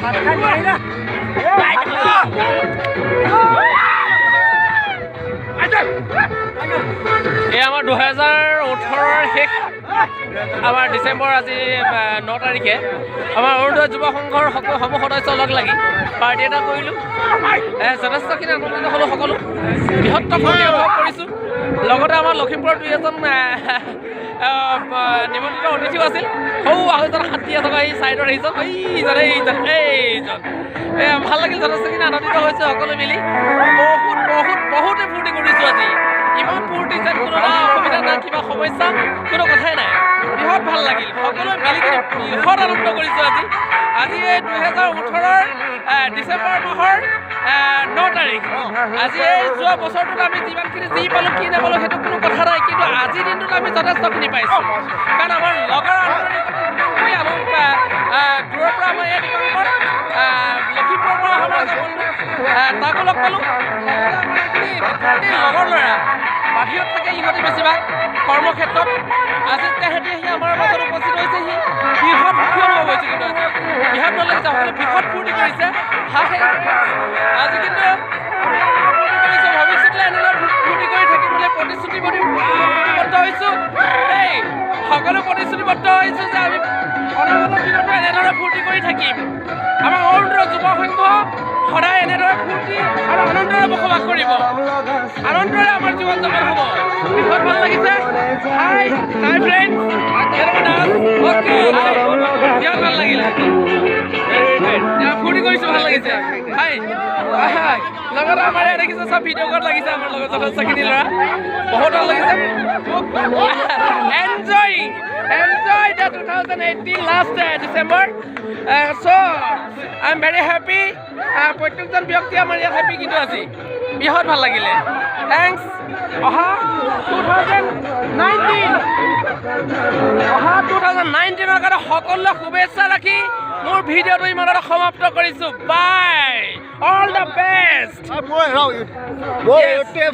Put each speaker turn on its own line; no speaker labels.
এই আমাৰ 2018ৰ শেষ আমাৰ ডিচেম্বৰ আজি 9 তাৰিখে আমাৰ অৰুণোদয় যুৱ সংঘৰ সকলো সমূহ সদস্য লগ লাগি পাৰ্টি এটা কৰিলোঁ। যথেষ্টখিনি আনন্দিত হ'লোঁ, সকলো বৃহত্তৰ ফূৰ্তি অনুভৱ কৰিছোঁ। লগতে আমাৰ লখিমপুৰৰ দুই এজন নিমন্ত্ৰিত অতিথিও আছিল। সৌ আহোজন হাতী থকা এই ছাইডৰ এইজন, এইজন, এইজন, এইজন। ভাল লাগিল, যথেষ্টখিনি আনন্দিত হৈছোঁ। সকলো মিলি বহুত বহুত বহুতে ফূৰ্তি কৰিছোঁ আজি। ইমান ফূৰ্তি যেন কোনো না অসুবিধা, না কিবা সমস্যা, কোনো কথাই নাই। বৃহৎ ভাল লাগিল, সকলোৱে মিলি কিনে বৃহৎ আনন্দ কৰিছোঁ আজি। আজি এই 2018ৰ ডিচেম্বৰ মাহৰ 9 তাৰিখ আজি। এই যোৱা বছৰটোত আমি যিমানখিনি যি পালোঁ, কি নাপালোঁ, সেইটো কোনো কথা নাই, কিন্তু আজিৰ দিনটোত আমি যথেষ্টখিনি পাইছোঁ। কাৰণ আমাৰ লগৰ আন্তৰিকতা যিমানখিনি আনন্দ, দূৰৰ পৰা আমাৰ এই দীপাংকৰ, লখিমপুৰৰ পৰা অহা আমাৰ এজন বন্ধু, তাকো লগ পালোঁ। লগতে আমাৰ এইখিনি গোটেই লগৰ ল'ৰা বাহিৰত থাকে ইহঁতে বেছিভাগ কৰ্মক্ষেত্ৰত। আজি তেহেঁতি আহি আমাৰ মাজত উপস্থিত হৈছেহি। বৃহৎ সুখী অনুভৱ হৈছে কিন্তু আজি বৃহৎ ভাল লাগিছে। সকলোৱে বৃহৎ ফূৰ্তি কৰিছে। হাই, আজি কিন্তু আমি এনেদৰে ফূৰ্তি কৰিছোঁ, ভৱিষ্যতলৈ এনেদৰে ফূৰ্তি কৰি থাকিম বুলি প্ৰতিশ্ৰুতিবদ্ধ হৈছোঁ দেই। সকলো প্ৰতিশ্ৰুতিবদ্ধ হৈছোঁ যে আমি অনাগত দিনতো এনেদৰে ফূৰ্তি কৰি থাকিম। আমাৰ অৰুণোদয় যুৱ সংঘ সদায় এনেদৰে ফূৰ্তি আৰু আনন্দৰে বসবাস কৰিব, আনন্দৰে আমাৰ জীৱন যাপন হ'ব। বৃহৎ ভাল লাগিছে। হাই হাই ফ্ৰেণ্ডছ, অ'কে, বিৰাট ভাল লাগিলে, ফূৰ্তি কৰিছোঁ, ভাল লাগিছে। হাই হাই, লগত আমাৰ ইয়াত দেখিছে চব ভিডিঅ' কল লাগিছে আমাৰ লগত যথেষ্টখিনি ল'ৰা। বহুত ভাল লাগিছে। Enjoy, enjoy the 2018 last December. So I am very happy. প্ৰত্যেকজন ব্যক্তি আমাৰ ইয়াত হেপী কিন্তু আজি বৃহৎ ভাল লাগিলে। Thanks. অহা 2019, অহা 2019ৰ কাৰণে সকলোৱে শুভেচ্ছা ৰাখি মোৰ ভিডিঅ'টো ইমানতে সমাপ্ত কৰিছোঁ। Bye, all the best.
মই মই।